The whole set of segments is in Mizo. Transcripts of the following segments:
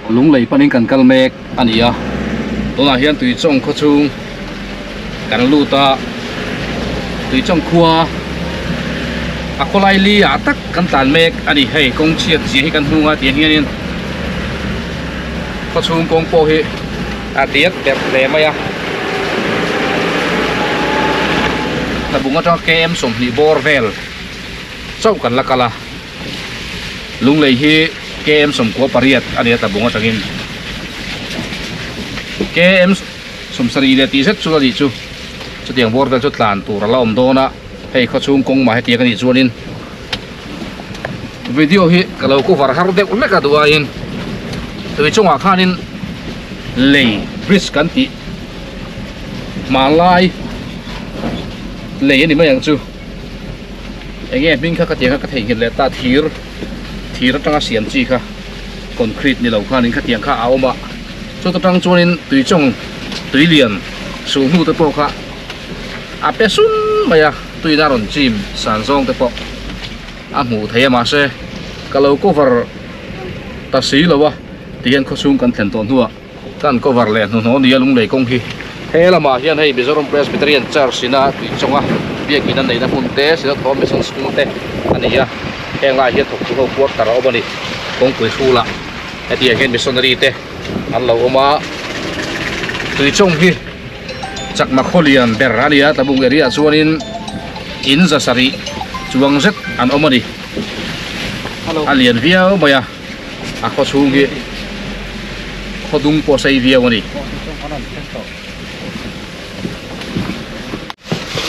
Lunglei panin kan kal mek a ni a, tunah hian Tuichawng khaw chhung kan lut a, Tuichawng khua a khawlai li ah tak kan tlan mek a ni. Hei kawng chhiat zia hi kan hnung a tiang hianin khaw chhung kawng pawh hi a diak der hle mai a, Tlabung atanga km 20 bawr vel chauh kan la kal a. Lunglei hi KM 98 a ni a tlabung atangin KM 70 leh tih zet chu a nih chu chutiang bawr vel chu tlan tur a la awm dawn a hei khawchhung kawng mah hetiang a nih chuanin video hi ka lo cover har deuh hlek a duh aiin tui chungah khanin lei bridge kan tih hmanlai lei a ni mai ang chu. Enge hming kha ka tiang kha ka theihnghilh leh ta thir thir atanga siam chi kha concrete ni lo khanin khatiang kha a awm a chuta tang chuanin tui chawng tui lian suh hnu te pawh kha a pe sun mai a tuina rawn chim san zawng te pawh a hmuh theih a mahse ka lo cover ta si lo a tihian khawchhung kan thlen tawh hnuah Kan cover leh hnuhnawh nia lunglei kawng hi. He lamah hian hei Mizoram Presbyterian Church ina tui chawnga biakin a neihna hmun te Synod Home Mission School te a ni a, heng laiah hian thawktu ho quarter a awm a ni. Kawngpui hrulah hetiang hian missionary te an lo awm a, tui chawng hi chakma khaw lian ber a ni a, Tlabung area ah chuanin in za sarih chuang zet an awm a ni. A lian viau mai a. A khaw chhung hi khaw dung pawh sei viau a ni.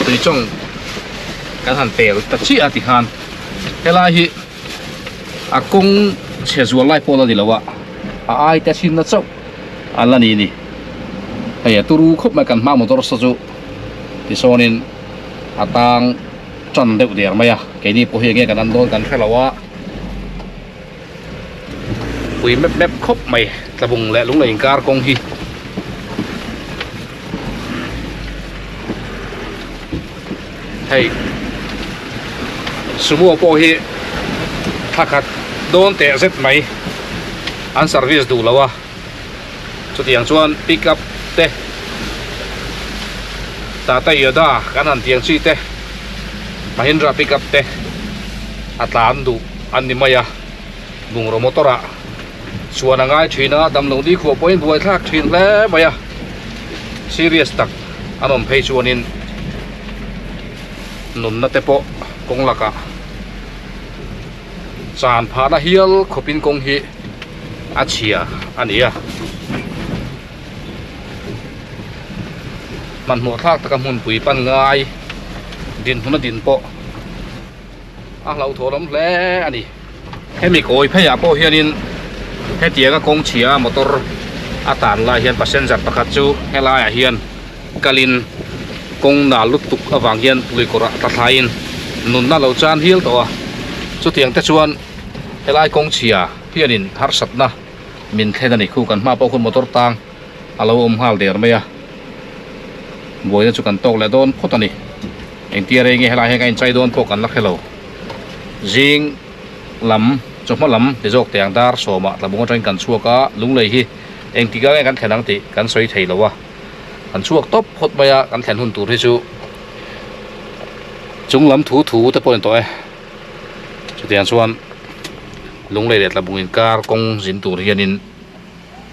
Tuichawng kan han pel ta chiah a tikhan helai hi a kawng chhe zual lai pawh la ni lo a, a ai te chhinna chauh a la ni a ni. Hei a turu khawp mai kan hma motor saw chu tisawnin a tang tan deuh der mai a, keini pawh hi enge kan an dawn kan hre lo a. Pui mep mep khawp mai tlabung leh lunglei inkar kawng hi hei sumo pawh hi thla khat dawn teh zet mai an service duh lo a chutiang chuan pick up te tata yoda kan han tiang chi te mahindra pick up te a tlan duh. an ni mai a, bungraw motor ah chuan a ngai thin a, damlo ni khuah pawhin buai thlak thin hle mai a, serious tak an awm phei chuanin nunna te pawh kawng lakah chan phahna hial khawpin kawng hi a chhia a ni a, hmanhmawh thlak taka hmunpui pan ngai dinhmun a din pawh. A hlauhthawn awm hle a ni. Hemi kawi pheiah pawh hianin hetianga kawng chhia motor a tan lai hian passenger pakhat chu helaiah hian kalin kawng nal lutuk avang hian luikawrah tla thlaiin nunna lo chan hial tawh a. Chutiang te chuan helai kawng chhia hianin harsatna min thlen a ni. Khu kan hma pawh khuan motor tang a lo awm nghal der mai a, buaina chu kan tawk leh dawn phawt a ni. Engtia rei nge helai hian ka inchai dawn pawh kan la hre lo. Zing lam chawhma lam ti zawk teh ang dar sawmah tlabung atangin kan chhuak a, lunglei hi engtikah nge kan thlen ang tih kan sawi thei lo a. Kan chhuak tawp phawt mai a, kan thlen hun tur hi chu chung lam thu thu te pawh a ni tawh e. Chutiang chuan lunglei leh tlabung inkar kawng zin tur hianin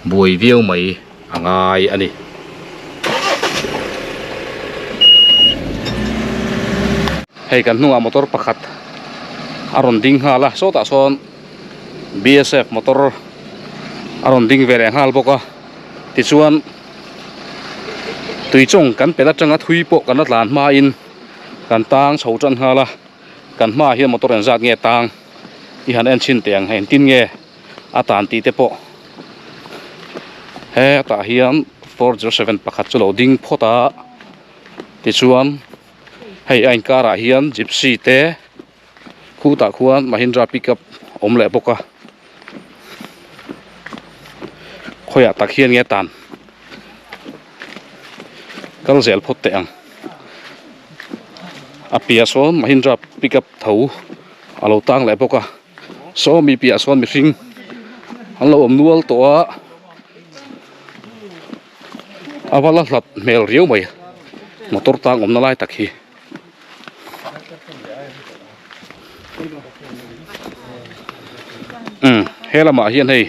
buai viau mai a ngai a ni. Hei kan hnungah motor pakhat a rawn ding nghal a sawtah sawn BSF motor a rawn ding ve leh nghal bawk a tichuan tuichawng kan pel atanga thui pawh kan la tlan hmain kan tang chho tan nghal a kan hmaah hian motor engzat nge tang i han en chhin teh ang engtin nge a tan tih te pawh hetah hian 407 pakhat chu lo ding phawt a tichuan hei a inkarah hian gypsy te khutah khuan mahindra pickup awm leh bawk a khawiah tak hian nge tan kal zel phawt teh ang a piah sawn mahindra pickup tho a lo tang leh bawk a. Saw mi piah sawn mihring An lo awm nual tawh a a va la hlat hmel riau mai motor tang awmna lai tak hi. Umm he lamah hian hei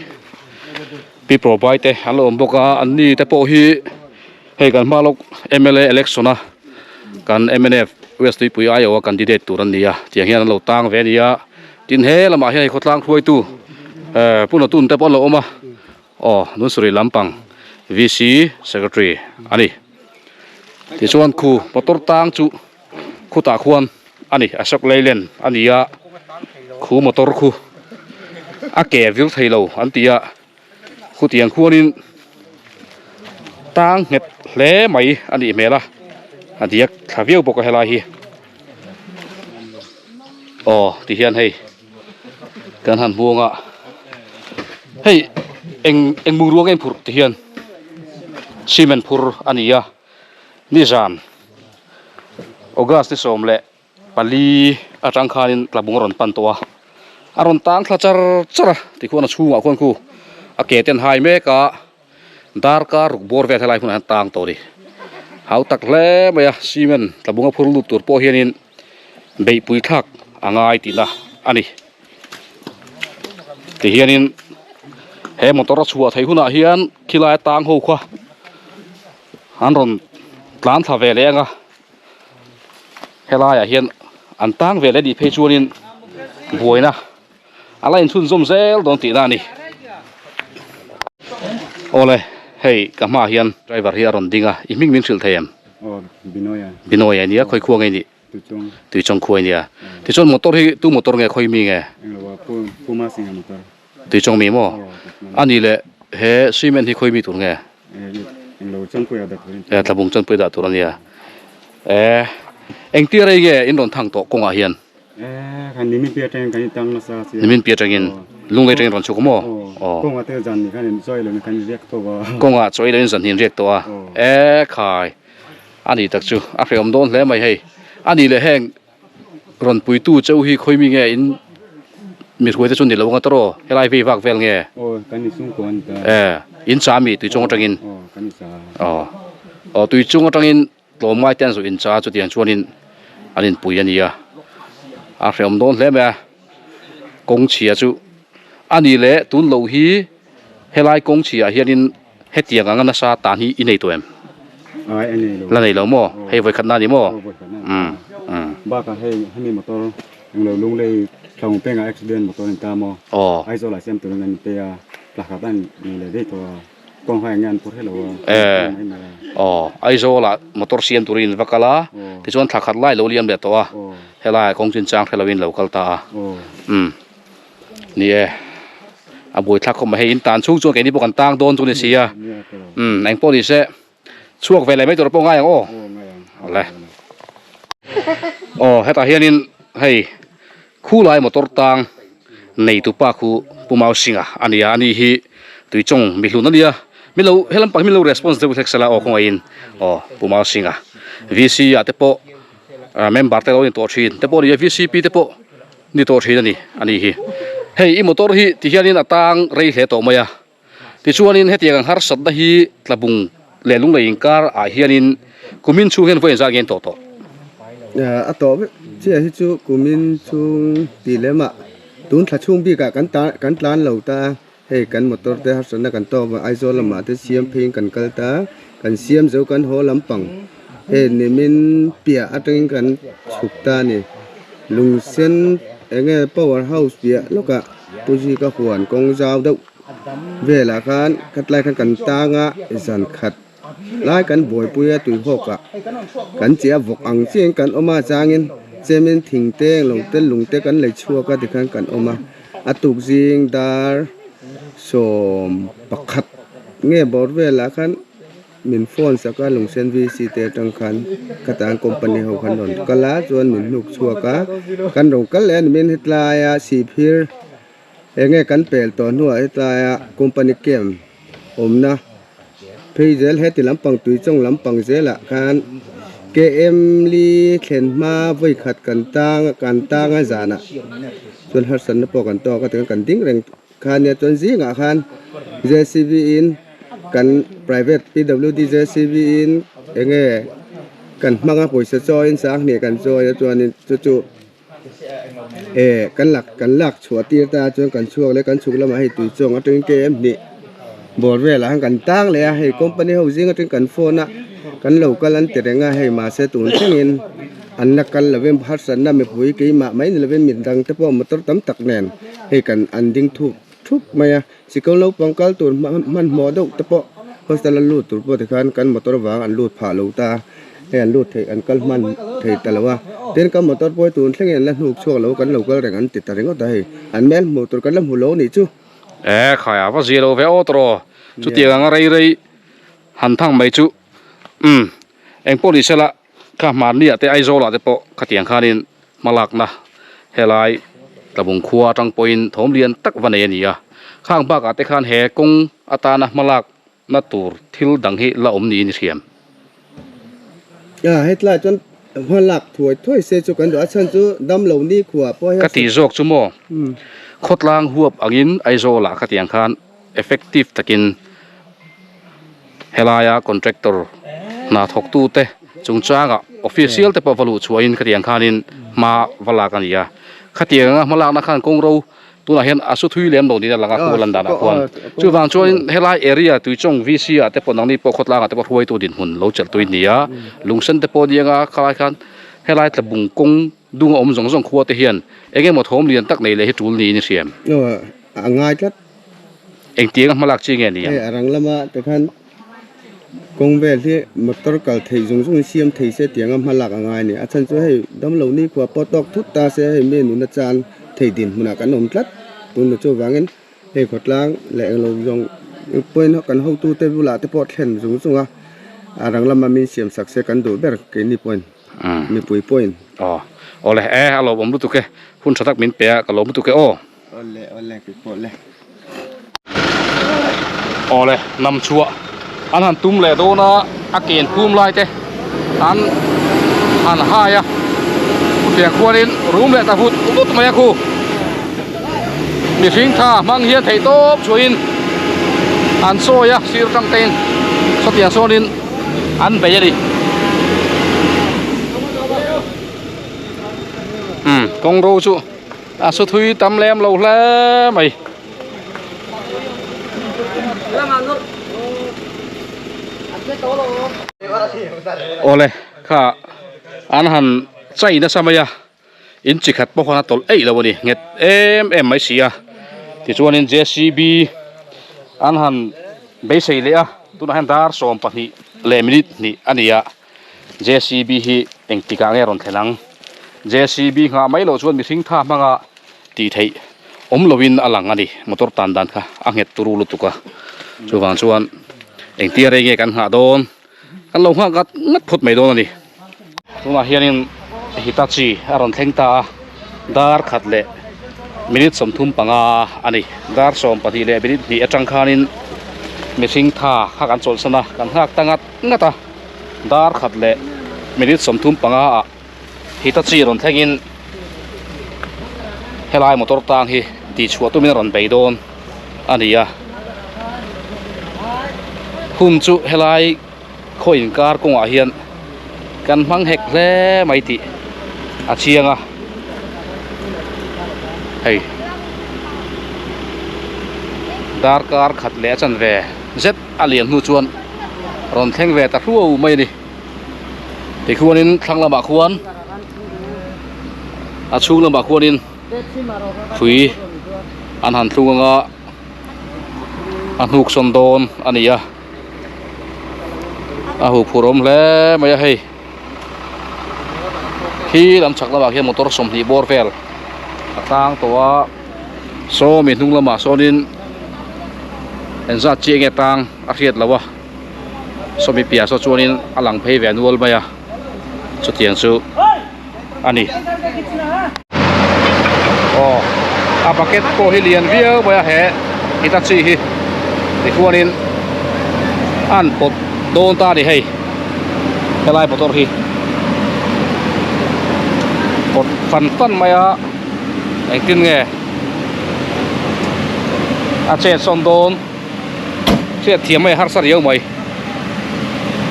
pi pawh te an lo awm bawk a an ni te pawh hi hei kan hma lawk mla election a kan mnf west tuipui aiawh a candidate tur an ni a tiang hian an lo tang ve a ni a tin he lamah hian hei khawtlang hruaitu ehh pu natun te pawh an lo awm a aw nunsury lampang vc secretary a ni tichuan khu motor tang chu khutah khuan a ni Ashok Leyland a ni a khu motor khu a ke vir thei lo an ti a khutiang khuanin tang nghet hle mai a nih hmel a a diak thla viau bawk a helai hi aw ti hian hei kan han hmuang a hei eng eng bungrua nge phurh ti hian cement phur a ni a nizan August ni 14 atang khanin tlabung a rawn pan tawh a a rawn tang thla char char a tikhuan a chhungah khuan khu a ke te an hai mek a darkar ruk bawr vel helai hmunah hian tang tawh a ni hau tak hle mai a cement tlabung a phur lut tur pawh hianin beihpui thlak a ngai tihna a ni tihianin he motor a chhuah theih hunah hian khilai tang ho kha an rawn tlan thla ve leh ang a helaiah hian an tang ve leh anih phei chuanin buaina a la inchhunzawm zel dawn tihna a ni awle hei ka hmaah hian driver hi a rawn ding a i hming min hrilh thei em Binoy a nia khawi khua nge i nih Tuichawng khua i nia tichuan motor hi tu motor nge khawi mi nge Tuichawng mi maw a nih leh he cement hi khawi mi tur nge Tlabung chanpui dah tur a nia e engtir rei nge in rawn thang tawh kawngah hian nimin pi atangin lunglei atangin rawn chhuk maw aw kawngah chaw ei loin zan hi in riak tawh a e khai a nih tak chu a hrehawm dawn hle mai hei a nih leh heng rawn puitu cheu hi khawi mi nge in mi hruai te chu ni lo anga tawrh aw helai vei vak vel nge e in cha mi tui chung atangin aw aw tui chung atangin tlawm ngai te an zawh in cha chutiang chuanin an inpui a nia a hrehawm dawn hle mai a kawng chhia chu a ni leh tun loh hi helai kawng chhiah hianin hetiang anga nasa tan hi i nei tawh em? Ai a nei lo. La nei lo maw? Hei vawi khatna a ni maw? Aw vawi khatna a ni. Umm. Bakah hei hemi motor englo lunglei thlawng pengah accident motor a ni ta maw? Aw. Aizawl ah siam turin an pe a, tla khat a ni leh daih tawh a, kawng kha enge an phur hlelo a. Eh. Aw Aizawl ah motor siam turin in va kal a, tichuan thla khat lai lo liam leh tawh a, helaiah kawng chinchang hrelo in lo kal ta a. Umm. Ni e, a buaithlak khawp mai hei in tan chhung chuan keini pawh kan tang dawn chu ni si a, umm eng pawh ni se chhuak ve leh mai tur pawh ngai ang aw, awle aw hetah hianin hei khulai motor tang nei tupa khu Pu Mau Singa a ni a, ani hi Tuichawng mihlun a nia, min lo he lampang hi min lo response deuh hlek sela aw khawngaihin aw Pu Mau Singa VC ah te pawh member te lo ni tawh thin te pawh a ni a VCP te pawh. Ni tawh thin a ni a nih hi. Hei i motor hi ti hianin a tang rei hle tawh mai a. Tichuanin hetiang ang harsatna hi Tlabung leh Lunglei inkar ah hianin kumin chhung hian vawiin zat nge an tawh tawh? A tawh vek chiah hi chu kumin chhung tih lemah tun thla chhung bikah kan ta kan tlan lo ta a, hei kan motor te harsatna kan tawk avang Aizawl lamah te siam pheiin kan kal ta a, kan siam zo kan haw lampang hei nimin piah atangin kan chhuk ta a ni. Lungsen enge power house piah lawkah puji ka huan kawng zau deuh velah khan khatlai khan kan tang a zan khat lai kan buaipui a tuihawk ah kan che a vawk ang chiahin kan awm a changin chemin thing te englo te lung te kan lei chhuak a tikhan kan awm a a tukzing dar 11 nge bawr velah khan. Min phone sak a Lungsen VC te atang khan ka tan company ho khan rawn kal a chuan min hnuk chhuak a kan rawn kal leh a ni min hetlai a sihphir enge kan pel tawh hnuah hetlai a company camp awmna phei zel heti lampang tuichawng lampang zelah khan KM li thlen hma vawi khat kan tang kan tang a zanah chuan harsatna pawh kan tawk a tikhan kan ding reng. kha nia chuan zingah khan J_C_B in kan private P_W_D J_C_B in enge kan hmang a pawisa chawiin sanghnih kan chawi a chuanin chu chu eh kan lak kan lak chhuah tir ta chuan kan chhuak leh kan chhuk lamah hei tui chawng atangin km hnih bawr velah khan kan tang leh a hei company ho zing atangin kan phone a kan lo kal an ti reng a hei mahse tun thlengin an la kal lovin harsatna mipui keimah mai ni lovin midang te pawh motor tam tak nen hei kan an ding thup thup mai a sikul naupang kal tur hmanhmawh deuh te pawh hostel a lut tur pawh tikhan kan motor vang an lut phah lo ta a hei an lut theih an kal hman thei ta lo a tin kan motor pawh hi tun thlengin an la hnuk chhuak lo kan lo kal reng an ti ta ringawt a hei an hmel hmuh tur kan la hmu lo a nih chu. E khai a va zia lo ve aw tawh chutiang anga rei rei han thang mai chu umm eng pawh ni sela Kha hmanni-ah te Aizawl-ah te pawh khatiang khanin hmalakna helai Tlabung khua atang pawhin thawm lian tak va nei a ni a. Khang bakah te khan he kawng atana hmalakna tur thil dang hi la awm niin i hriam. A, hetlai chuan hmalak thuai thuai se chu kan duh a, chhan chu damlo ni khua pawh hian. Ka tih zawk chu maw, khawtlang huap angin Aizawl-ah khatiang khan effective takin helaia contractor hna thawktute chungchangah official te pawh va luh chhuahin khatiang khanin hma va lak a ni a khatiang anga hma lakna khan kawngro tunah hian a su thui lem lo niin a lang a khu lan danah khuan chuvang chuanin helai area Tuichawng V C ah te pawh nangni pawh khawtlangah te pawh hruaitu dinhmun lo chelh tui a ni a lungsen te pawh a ni anga khalai khan helai tlabung kawng dunga awm zawng zawng khua te hian eng emaw thawm lian tak nei leh hi tul niin i hriam. A ngai tlat. Engtiang a hmalak chi nge ni ang? Hei a rang lama te khan kawng vel hi motor kal theih zung zungin siam thei se tiang a hmalak a ngai a ni. A chhan chu hei damlo ni khua pawh tawk thut ta se hei mi nuna chan thei dinhmunah kan awm tlat. Tun chuvangin hei khawtlang leh englo zawng point kan hotute bulah te pawh thlen zung zung a, a rang lama min siam sak se kan duh ber keini pawhin. Mipui pawhin. Aw awle e a lawmawm lutuk e hun tha tak min pe a ka lawm lutuk e aw. Awle awle kei pawh le. Awle nam chhuah an han tum leh dawn a a ken phum lai te an han hai a chutiang khuanin rum leh ta vut vut mai a khu mihring tha hmang hian theih tawp chhuahin an sawi a sir tang te in sawtiang sawnin an bei a ni. Umm kawng ro chu. A su thui tam lem lo hle mai. Awle kha an han chai nasa mai a in chi khat pawh khan a tawlh eih lo a ni nghet em em mai si a tichuanin J_C_B an han beisei leh a tunah hian dar 12 leh minute hnih a ni a. J_C_B hi engtikah nge rawn thlen ang? J_C_B nghah mai loh chuan mihring tha hmanga tih theih awm loin a lang a ni. Motor tan dan kha a nghet turu lutuk a. Chuvang chuan engtia rei nge kan nghah dawn? Kan lo nghah ngat ngat phawt mai dawn a ni. Tunah hianin Hitachi a rawn thleng ta a, dar khat leh minute 35 a ni. Dar 12 leh minute hnih atang khanin mihring tha kha kan chawlhsan a, kan nghak ta ngat ngat a. Dar khat leh minute 35 ah Hitachi rawn thlengin helai motor tang hi tihchhuah tumin a rawn bei dawn a ni a. Hun chu helai khaw inkar kawngah hian kan hmang hek hle mai tih a chiang a hei darkar khat leh a chanve zet a lian hnu chuan rawn thleng ve ta hruau mai a ni tikhuanin thlang lamah khuan a chhung lamah khuanin hrui an han thlung anga a hnuk sawn dawn a ni a a huphurh awm hle mai a hei khi lam chhak lamah khian motor 20 bawr vel a tlang tawh a sawmi hnung lamah sawnin engzat chiah nge tang a hriat loh a sawmi piah saw chuanin a lang phei ve nual mai a chutiang chu a ni aw a bucket pawh hi lian viau mai a he Hitachi hi tichuanin an pawt dawn ta a ni hei helai motor hi pawt fan fan mai a engtin nge. A chet sawn dawn hriat thiam mai a harsa riau mai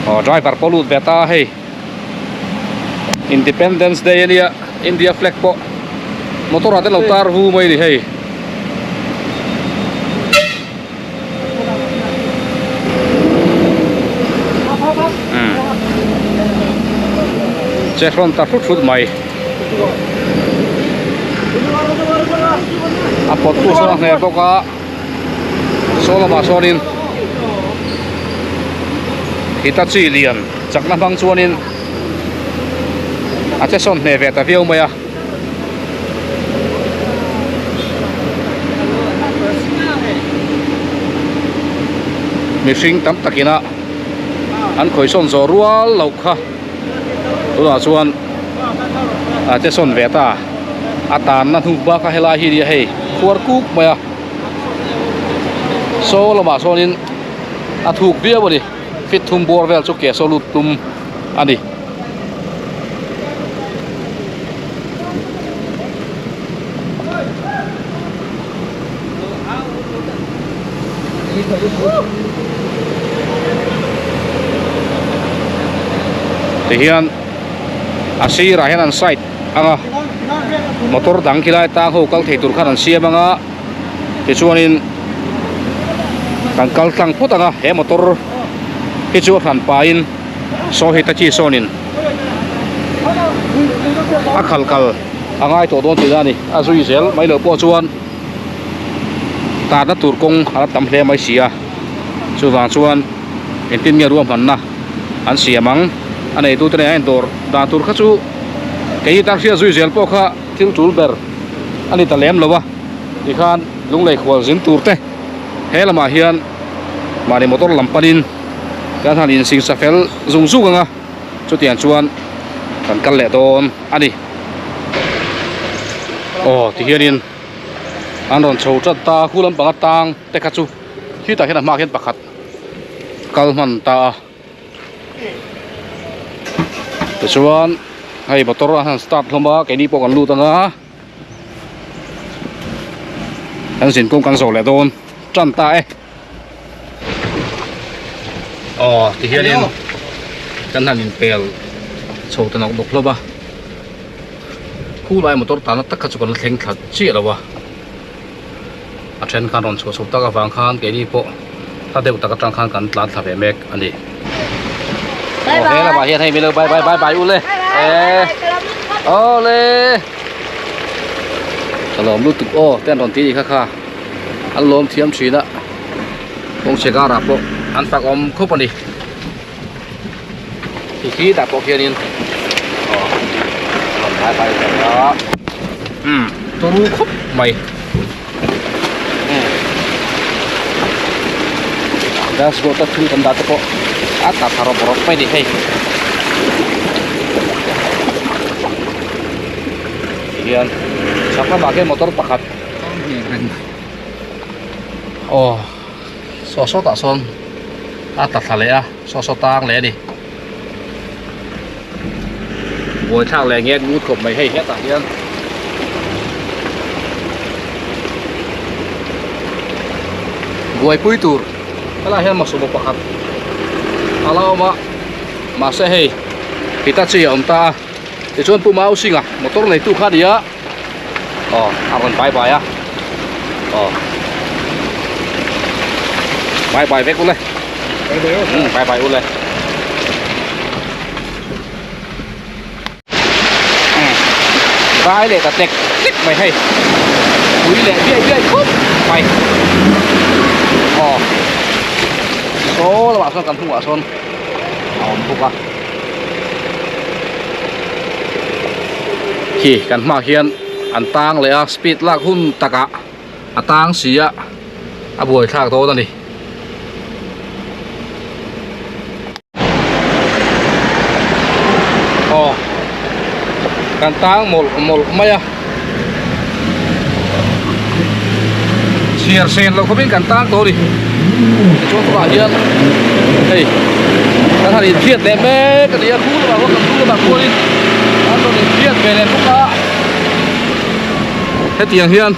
aw driver pawh lut ve ta hei Independence Day ania India flag pawh motor ah te lo tar vu mai a ni hei. Che hrawn ta hrut hrut mai a pawt tu sawn a hne bawk a saw lamah sawnin hitachi lian chakna hmang chuanin a che sawn hne ve ta viau mai a. Mihring tam takin a an khawisawn zawh rual loh kha tunah chuan a che sawn ve ta a tanna hnu bak a helai hi nia hei khuar kuk mai a saw lamah sawnin a thuk viau a ni fit thum bawr vel chu ke saw lut tum a ni. Tihian a sirah hian an side anga motor dang khilai tang ho kal thei tur khan an siam anga tichuanin kan kal tlang phawt anga he motor hi chu a hran pahin. Saw Hitachi sawnin a khal kal a ngai tawh dawn tihna a ni. A zui zel mai loh pawh chuan tarna tur kawng a la tam hle mai si a. Chuvang chuan engtin nge ruahmanna an siam ang a neitute nen a indawr dan tur kha chu kei tan hriat zui zel pawh kha thil tul ber a ni ta lem lo a. Tikhan lunglei khual zin tur te he lamah hian mahni motor lam panin. Kan han insingsa fel zung zung ang a, chutiang chuan kan kal leh dawn a ni. Aw tihianin an rawn chho tat ta a, khu lampang atang te kha chu khitah hian a hmaah hian pakhat kal hman ta a. Tichuan hei motor an han start hlawm a, keini pawh kan lut ang a, kan zinkawng kan zawh leh dawn tan ta e. Aw ti hianin kan han inpel chho ta nawk nawk hlawm a khulai motor tana tak kha chu kan la thleng thla chiah lo a a then khan rawn chhuah chho tak avang khan keini pawh hla deuh tak atang khan kan tlan thla ve mek a ni aw he lamah hian hei milo bye bye bye bye ule eh awle ka lawm lutuk aw te an rawn ti ni kha kha. An lawm thiam thin a kawng chhe karah pawh an fak awm khawp a ni ti khi tah pawh khianin aw a rawn bai bai vel a umm turu khawp mai umm dashboard a thil kan dah te pawh a tla thla rawp rawp mai a ni hei tihian chhak lamah khian motor pakhat. Aw saw saw tah sawn a tla thla leh a saw saw tang leh a ni buaithlak leh nge ngut khawp mai hei hetah hian buaipui tur helaiah hian masumo pakhat a la awm a mahse hei hitachi a awm ta a tichuan pu mau singa motor neitu kha a ni a. Aw a rawn bye bye a aw bye bye vek ule um bye bye ule dai leh ta tek tek mai hei pui leh biai biai khawp mai aw saw lamah sawn kan hnungah sawn a awm bawk a. Khi kan hmaah hian an tang leh a speed lak hun takah a tang si a a buai thlak dawn a ni. Aw kan tang mawlh mawlh mai a chhiar sen loh khawpin kan tang tawh a ni tichuan tunah hian hei kan han inhriat leh mek a ni a khu lamah khuan kan khu lamah khuanin an rawn inhriat ve leh bawk a hetiang hian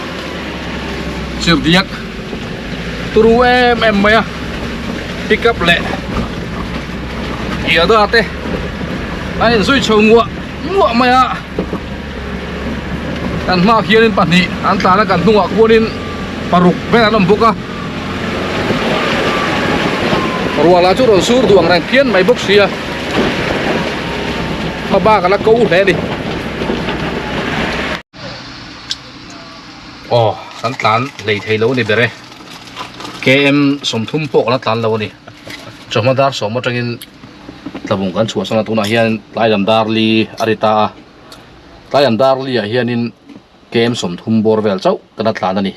chirhdiak. turu em em mai a pickup leh Yada te an inzui chho nguah nguah mai a kan hmaah hianin pahnih an tlan a kan hnungah khuanin paruk vel an awm bawk a ruah lah chu rawn sur duh ang reng phian mai bawk sia hmabak a la ko hle a ni. Aw kan tlan hlei thei lo a ni ber e km 30 pawh kan la tlan lo a ni chawhma dar sawm atangin tlabung kan chhuah san a tunah hian tlai lam dar li a ri ta a tlai lam dar li ah hianin km 30 bawr vel chauh kan la tlan a ni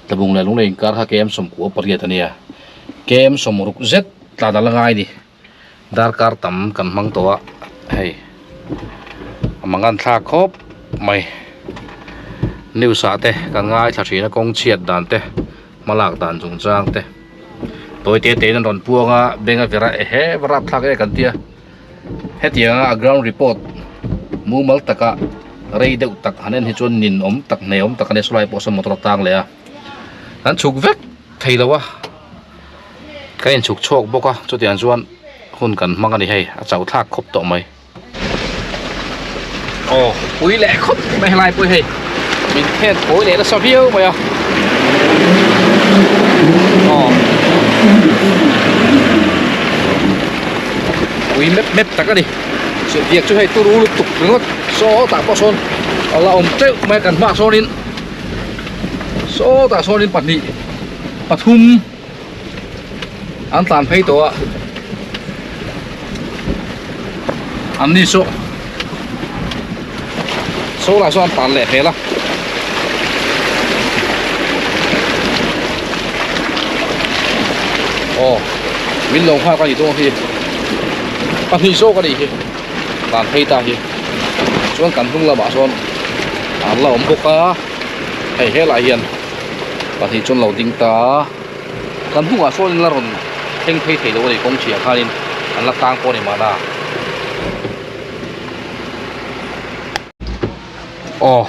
tlabung leh lunglei inkar kha km 18 a nia km 60 zet tlan a la ngai a ni. Darkar tam kan hmang tawh a hei a mangan thlak khawp mai news ah te kan ngaithla thin a kawng chhiat dan te hmalak dan chung chang te tawi te te in an rawn puang a beng a vera ehe va rap thlak e kan tia hetiang a ground report mumal taka rei deuh tak han en hi chuan nin awm tak hne awm tak a nia sawlai pawh sawn motor a tang leh a an chhuk vek thei lo a. Ka inchhuk chhuak bawk a chutiang chuan hun kan hmang a ni hei a chauh thlak khawp tawh mai. Aw pui leh khawp mai helai pawh hi hei min phet kawi leh nasa viau mai a aw pui mep mep tak a ni chutiang chu hei turu lutuk ringawt sawtah pawh sawn a la awm teuh mai a kan hmaah sawnin sawtah sawnin pahnih. Pathum an tlan phei tawh a an ni saw saw lah saw an tlan leh hmel a aw min lo nghak a ni dawn hi pahnih zawk a nih hi tlan phei ta hi chuan kan hnung lamah sawn an la awm bawk a hei helaiah hian. Pahnih chuan lo ding ta a, kan hnungah sawn in la rawn thleng phei thei lo a ni kawng chhiah khanin an la tang pawh a ni mahna. Aw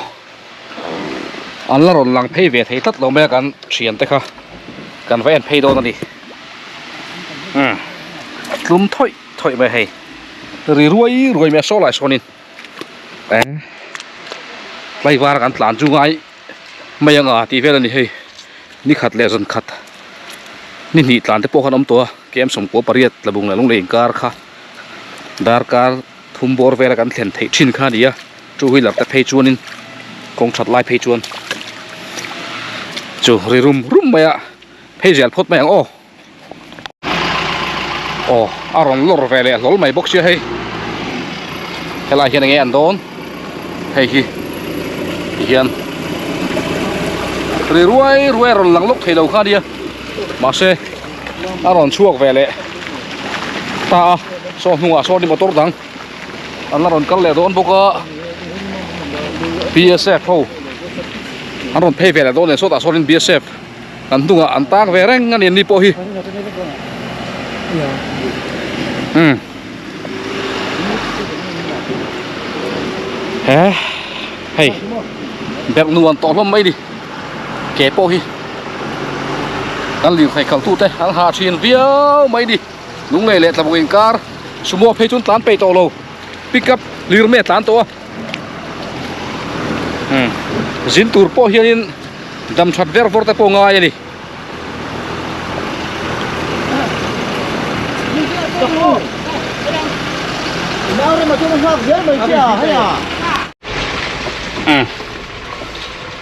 an la rawn lang phei ve thei tlat lo mai a kan thian te kha kan va en phei dawn a ni umm tlum thawih thawih mai hei ri ruai ruai mai a saw lai sawnin eng tlaivar kan tlan chu ngai. Mai anga tih vel a ni hei ni khat leh zan khat ni hnih tlan te pawh khan a awm tawh a kem 18 tlabung leh lunglei inkar kha darkar thum bawr vela kan thlen theih thin kha a ni a two wheeler te phei chuanin kawng that lai phei chuan chu ri rum rum mai a phei zel phawt mai ang aw. Aw a rawn lawr ve leh hlawl mai bawk sia hei helai hian enge an dawn hei hi ti hian ri ruai ruai a rawn lang lawk thei lo kha ania mahse a rawn chhuak ve leh ta a saw hnungah sawn in motor dang an la rawn kal leh dawn bawk a B S F ho an rawn phei ve leh dawn leh sawtah sawn in B S F. Kan hnungah an tang ve reng a ni an ni pawh hi. Umm. He hei berh nuam tawh hlawm mai ni ke pawh hi kan lirthei khalhtute an ha thin viau mai ni lunglei leh tlabuk inkar sumo phei chu an tlan peih tawh lo pickup lir mai a tlan tawh a umm zin tur pawh hianin. Dam that ver vawr te pawh ngai a ni.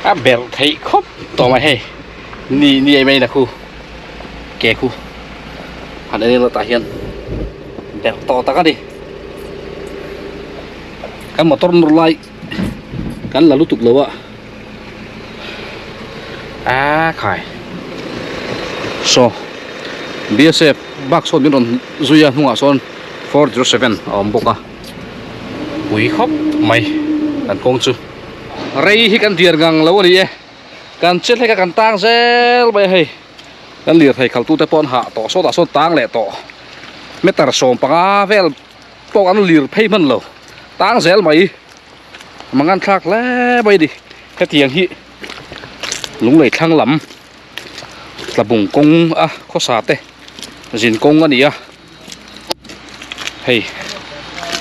A berh theih khawp tawh mai hei ni ni em em a khu ke khu han en ila tah hian berh tawh tak a ni kan motor nawr lai kan la lutuk lo a. A khai saw B S F bak sawn min rawn zui a hnungah sawn 407 a awm bawk a pui khawp mai kan kawng chu rei hi kan diar ngang lo a ni e kan che hlek a kan tang zel mai a hei kan lirthei khalh tute pawh an hah tawh sawtah sawn tang leh tawh meter 15 vel pawh an lir phei hman lo tang zel mai. Mangan thlak hle mai a ni hetiang hi lunglei thlang lam Tlabung kawng a khawsa te zin kawng a ni a hei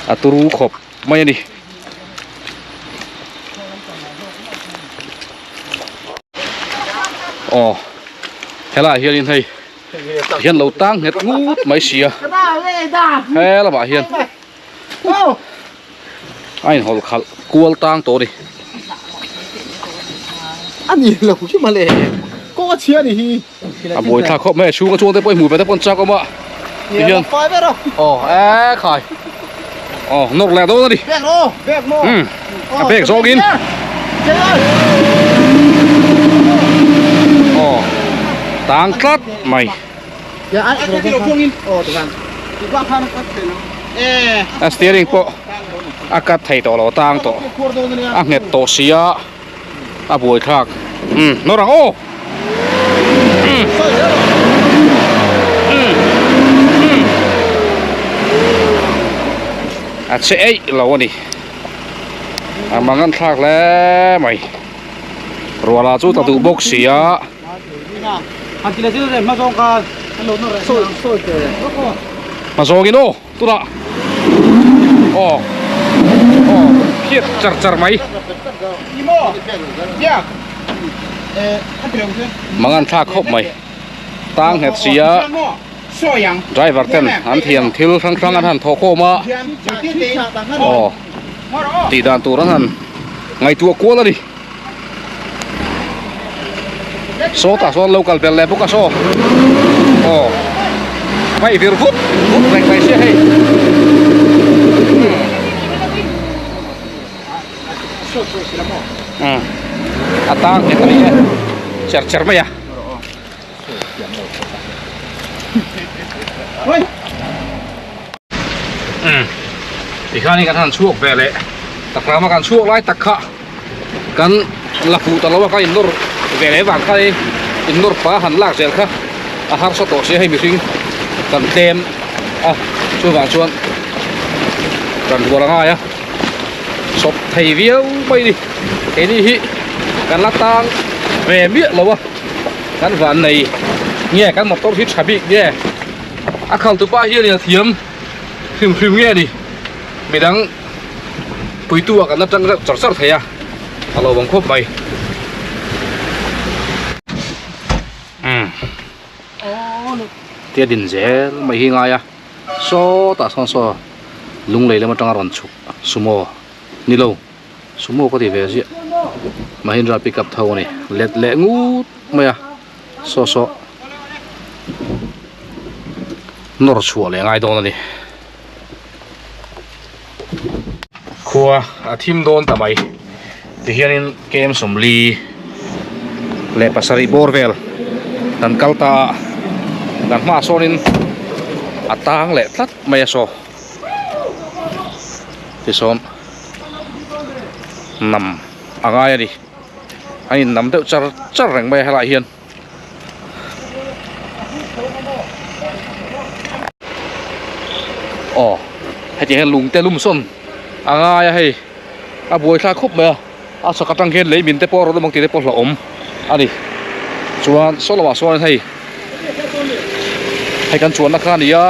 a turu khawp mai a ni. Aw helaiah hianin hei hian lo tang nghet ngut mai si a he lamah hian a inhawlh khalh kual tang tawh a ni. A ni lo hi mawle kawng a chhia a ni hi. A buai thlak khawp mai a chhung a chuang te pawh i hmu ve te pawh an chak awm a ti hian aw e khai aw nawr leh dawn a ni umm a bag zawk in aw tang tlat mai a steering pawh a cut thei tawh lo tang tawh a nghet tawh si a. A buai thlak umm nawr ang aw umm umm umm a che eih lo a ni a mangan thlak hle mai ruala chu ta duh bawk si a. Hmazawngin aw. Tunah aw aw phiat char char mai mangan thlak khawp mai tang nghet si a driver ten an thiam thil hrang hrang an han thawh khawm a aw tih dan tur an han ngaihtuah kual a ni sawtah sawn lo kal belh leh bawk a saw aw hmai vir vut vut reng mai sia hei umm a tang nghet a ni e cher cher mai a umm tikhanin kan han chhuak ve leh takrama kan chhuak lai tak kha. Kan la fuh ta lo a, ka innawr ve leh vang kha i innawr pa han lak zel kha a harsa tawh sia hei mihring kan tlem a chuvang chuan kan rual a ngai a sawp thei viau mai a ni keini hi kan la tang ve miah lo a kan van nei nge kan motor hi tha bik nge a khal tupa hian in a thiam hrim hrim nge ni midang. Puitu ah kan la tang reuh char char thei a, a lo vang khawp mai. Umm tia din zel mai hi ngai a, sawtah sawn saw lunglei lam atanga rawn chhuk sumo ni lo sumo ka ti ve ziah Mahindra pickup tho a ni let leh ngut mai a saw saw nawr chhuah leh ngai dawn a ni. Khua a thim dawn ta mai tihianin kem sawmli leh pasarih bawr vel kan kal ta a kan hmaah sawnin a tang leh tlat mai a saw tisawn nam a ngai a ni a innam deuh char char reng mai a helaiah hian. Aw heti hian lung te lum sawn a ngai a hei a buai thlak khawp mai a a chhak atang khian lei min te pawh a rawn awm ang tih te pawh hlauhawm a ni chuan saw lamah sawn hei hei kan chuanna kha a ni a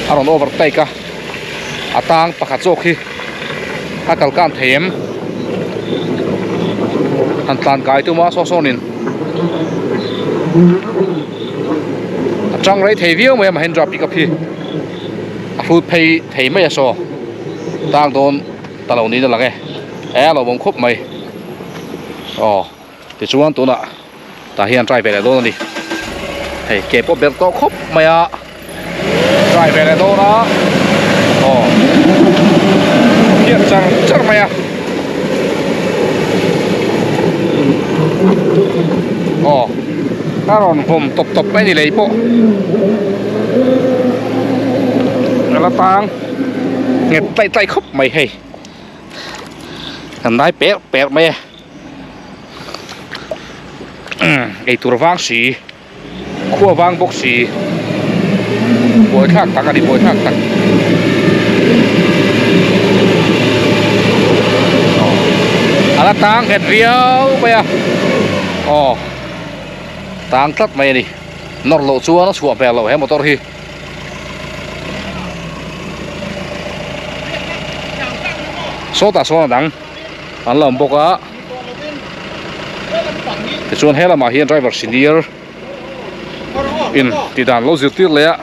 a rawn overtake a a tang pakhat zawk hi a kal kan thei em han tlan kai tum a saw sawnin a tang rei thei viau mai a Mahindra pickup hi a hrut phei thei mai a saw tang dawn ta lo niin a lang e e a lawmawm khawp mai aw tichuan tunah tah hian try ve leh dawn a ni hei ke pawh ber tawh khawp mai a try ve leh dawn a aw khiat char char mai a aw a rawn vawm tawp tawp mai a ni lei pawh a la tang nghet taih taih khawp mai hei kan dai per per mai a. Eitur vang si khua vang bawk si buaithlak tak a ni buaithlak tak a la tang nghet viau mai a aw. Tang tlat mai a ni. Nawr loh chuan a chhuah hmel loh he motor hi. Sawtah sawn a dang an la awm bawk a. Tichuan he lamah hian driver senior in tih dan lo zirtir leh a.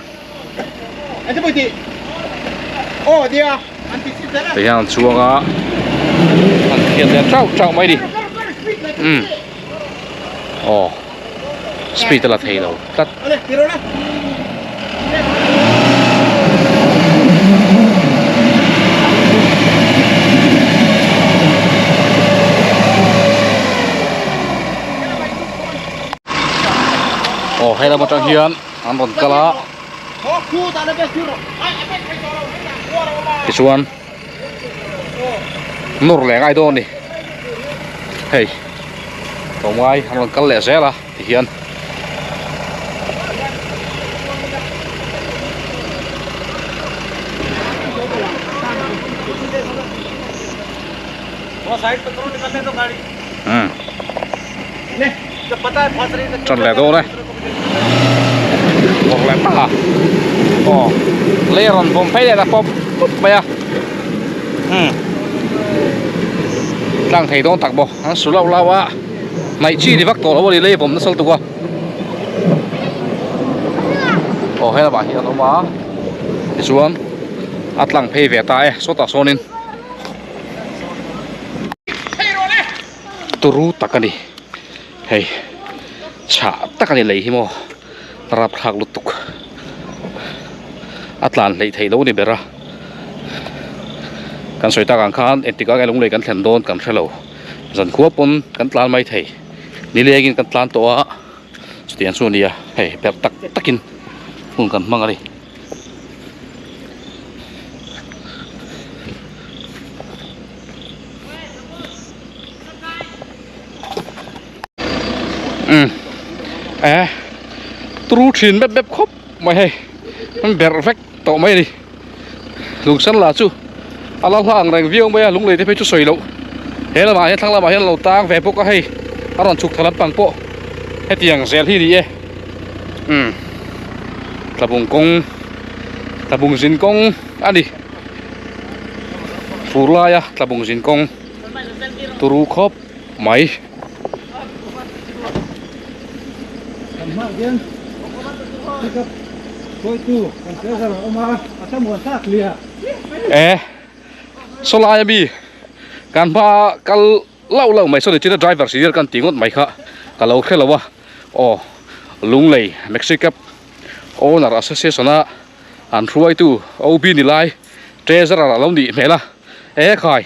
Ti hian an chuang a an thian leh chauh chauh mai a ni. Umm aw speed a la thei lo tlat. Aw he lam atang hian an rawn kal a tichuan nawr leh ngai dawn a ni hei tlawmngai an rawn kal leh zel a tihian. Umm ṭan leh dawn e bawk leh ta aw lei a rawn vawm phei leh ta pawp pawp mai a umm tlang thei dawn tak maw an su lauh lauh a hnaih chi ni vak tawh lo a ni lei a vawm nasa lutuk a aw he lamah hian an awm a tichuan a tlang phei ve ta e sawtah sawnin. Turu tak a ni hei chhah tak a ni lei hi maw rapthlak lutuk a tlan hleih theih loh a ni ber a kan sawi tak ang khan engtik ah nge lunglei kan thlen dawn kan hrelo zankhua pawn kan tlan mai thei nilengin kan tlan tawh a chutiang chu a ni a hei perh tak takin hun kan hmang a ni. Um eh tru thin bep bep khawp mai hei an berh vek tawh mai a ni lungsan lah chu a la hla ang reng viau mai a lunglei te phei chu sawi loh he lamah hian thlang lamah hian a lo tang ve bawk a hei a rawn chhuk thla lampang pawh hetiang zel hi a ni e um tlabung kawng tlabung zin kawng a ni fur laia tlabung zin kawng turu khawp mai. E saw laia mi kan hma kal lauh lauh mai saw ni china driver senior kan tih ngawt mai kha ka lo hre lo a aw Lunglei Maxi Cab owner association a an hruaitu OB ni lai treasurer a lo nih hmel a e khai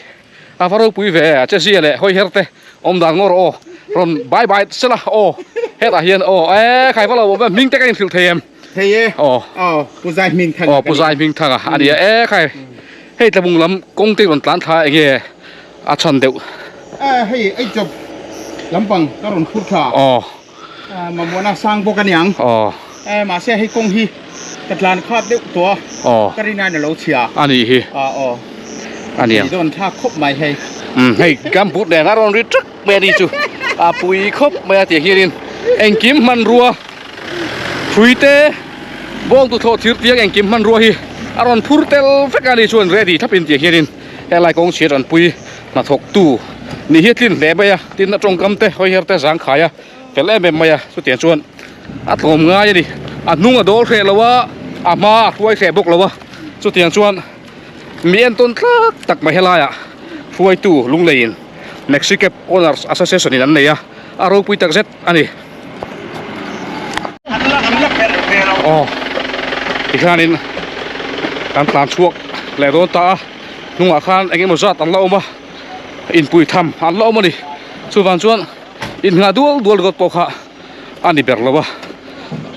a va ropui ve a che zia leh hawi her te awm dan ngawr aw rawn bai bai sela aw hetah hian aw e khai va lo awm e hming te ka inhrilh thei em thei e aw aw pu zai hming thang aw pu zai hming thang a ania e khai hei tlabung lam kawng te rawn tlan thla enge a chhan deuh e hei ei chawp lampang ka rawn phur thla aw Mamawhna sang bawk a niang. Aw. Eh mahse hei kawng hi ka tlan khat deuh tawh a. Aw. Ka rin aiin a lo chhia. A nih hi. A aw. A niang. Dawn thlak khawp mai hei. Um hei gumboot nen a rawn ri trak mai a ni chu. A pui khawp mai a tih hianin engkim hmanrua hrui te bawng tuthlawh thir tiang engkim hmanrua hi a rawn phur tel vek a ni chuan ready thlapin tih hianin helai kawng chhiat an pui hnathawktu nih hi a tlin hle mai a tin a tawngkam te hawi her te zangkhai a fel em em mai a chutiang chuan a tlawm ngai a ni a hnung a dawl hreh lo a a hma a hruai hreh bawk lo a chutiang chuan mi entawn tlak tak mai helaiah hruaitu lungleiin Maxi Cab Owners Association in an nei a a ropui tak zet a ni. Aw tikhianin kan tlan chhuak leh dawn ta a hnungah khan eng emaw zat an la awm a inpui tham an la awm a ni chuvang chuan inngah dual dual ringawt pawh kha a ni ber lo a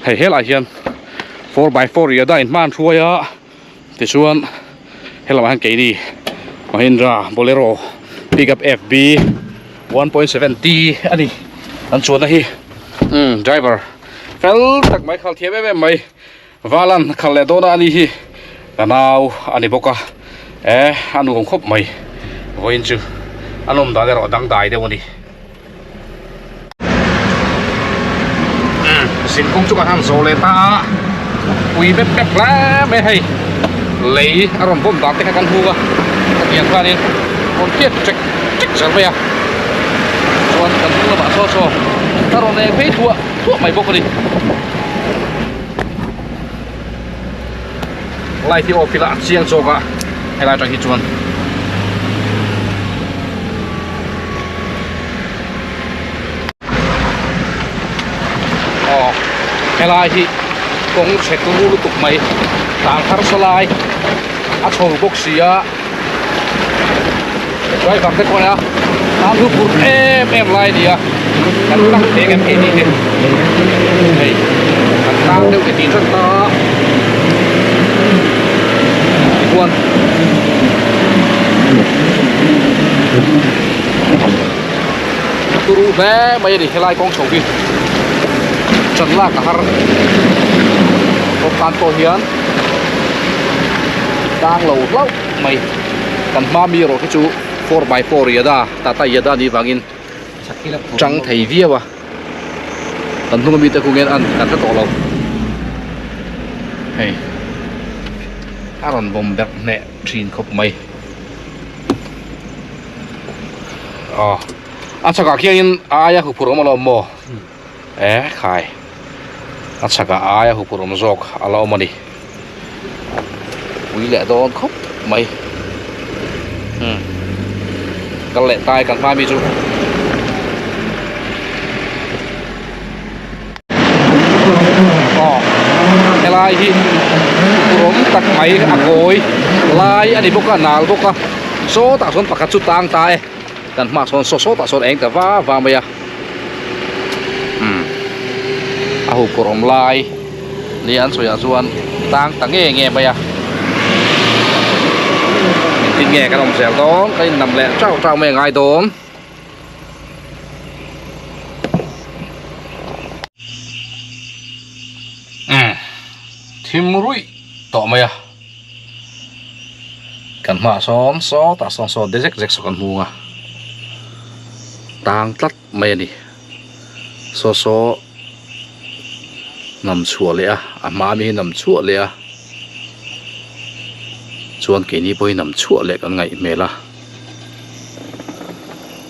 hei helaiah hian 4x4 riahda in hma an hruai a tichuan helamah hian keini Mahindra Bolero pickup F_B 1.7 T a ni an chuanna hi umm driver fel tak mai khal thiam em em mai Valan khalh leh dawn a ani hi ka nau a ni bawk a eh a nuam khawp mai vawiin chu a nawm dan erawh a dangdai deuh a ni. Zin kawng chu kan han zawh leh ta a, pui bep bep hle mai hei lei a rawn bawm dan te kha kan hmu a, hetiang khanin rawn phiat chek chek zel mai a, chuan kan hnung lamah saw saw a rawn eng phei thuah thuah mai bawk a ni. Light hi off ila a chiang zawk a helai atang hi chuan. Aw helai hi kawng chhe turu lutuk mai tlan harsa lai a chho bawk si a driver te pawh a tan lu phur em em lai a ni a kan tang thei ang em hei ni hi hei kan tang deuh ti tih tan ta tichuan. Turu hle mai a ni helai kawng chho hi chan lak a har kawng tan pawh hian tang lo hlauh mai kan hma mi erawh hi chu 4x4 yada tata yada anih vangin chang thei viau a kan hnung ami te khu ngen an kan hre tawh lo hei a rawn vawm berh hneh thin khawp mai. Aw a chhakah khianin aia huphurh awm alawm maw e khai a chhakah aia huphurh awm zawk a la awm a ni pui leh dawn khawp mai umm kal leh tai kan hma mi chu. Aw helai hi rawng tak mai a kawi lai a ni bawk a nal bawk a sawtah sawn pakhat chu tang ta e kan hmaah sawn saw sawtah sawn eng ta va va mai a umm a huphurh awm lai nia an sawiah chuan tang ta nge nge mai a engtin nge kan awm zel dawn kan innam leh chau chau mai a ngai dawn. Umm thim ruih tawh mai a kan hmaah sawn sawtah sawn saw de zek zek saw kan hmung a tang tlat mai a ni saw saw nam chhuah leh a a hma ami hi nam chhuah leh a chuan keini pawh hi nam chhuah leh kan ngaih hmel a.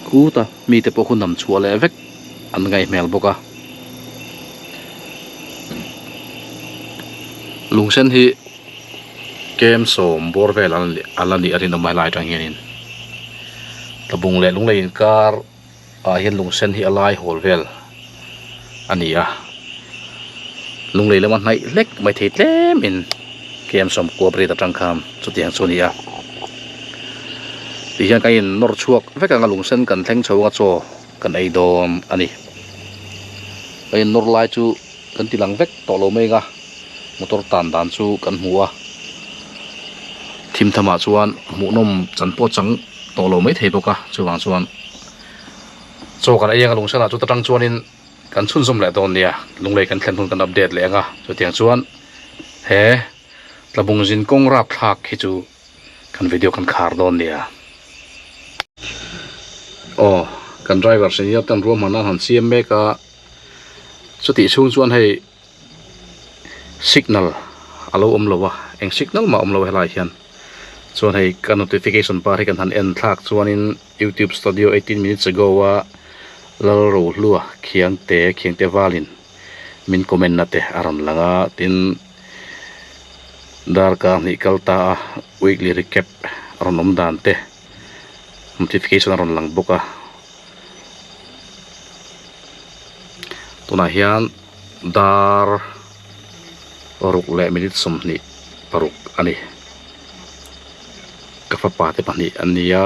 Kut a mite pawh khu nam chhuah leh vek an ngaih hmel bawk a lung sen hi kem sawm bawr vel a la nih a rinawm a helai atang hianin tlabung leh lunglei inkar ah hian lung sen hi a lai hawl vel a ni a lunglei lama hnaih hlek mai thei tlem in kem sawm kuap rit atang khan chutiang chu a ni a tihian kan in nawr chhuak vek ang a lung sen kan thleng chho ang a chaw kan ei dawn a ni kan in nawr lai chu kan ti lang vek tawh lo mai ang a motor tan dan chu kan hmu a thim tham ah chuan hmuhnawm chan pawh chang tawh lo mai thei bawk a chuvang chuan chaw kan ei ang a lung sen ah chuta tang chuanin kan chhunzawm leh dawn nia lunglei kan thlen hun kan update leh ang a chutiang chuan he tlabung zin kawng rapthlak hi chu kan video kan khar dawn nia. Aw kan driver senior ten ruahman an han siam mek a chutih chhung chuan hei signal a lo awm lo a eng signal mah a awm lo helai hian chuan hei ka notification bar hi kan han en thlak chuanin youtube studio 18 minutes ago a Lalrohlua Khiangte Khiangte Valin min comment na te a rawn lang a tin darkar hnih kal ta a weekly recap a rawn awm dan te notification a rawn lang bawk a tunah hian dar ruk leh minute 26 a ni ka fapa te pahnih an ni a.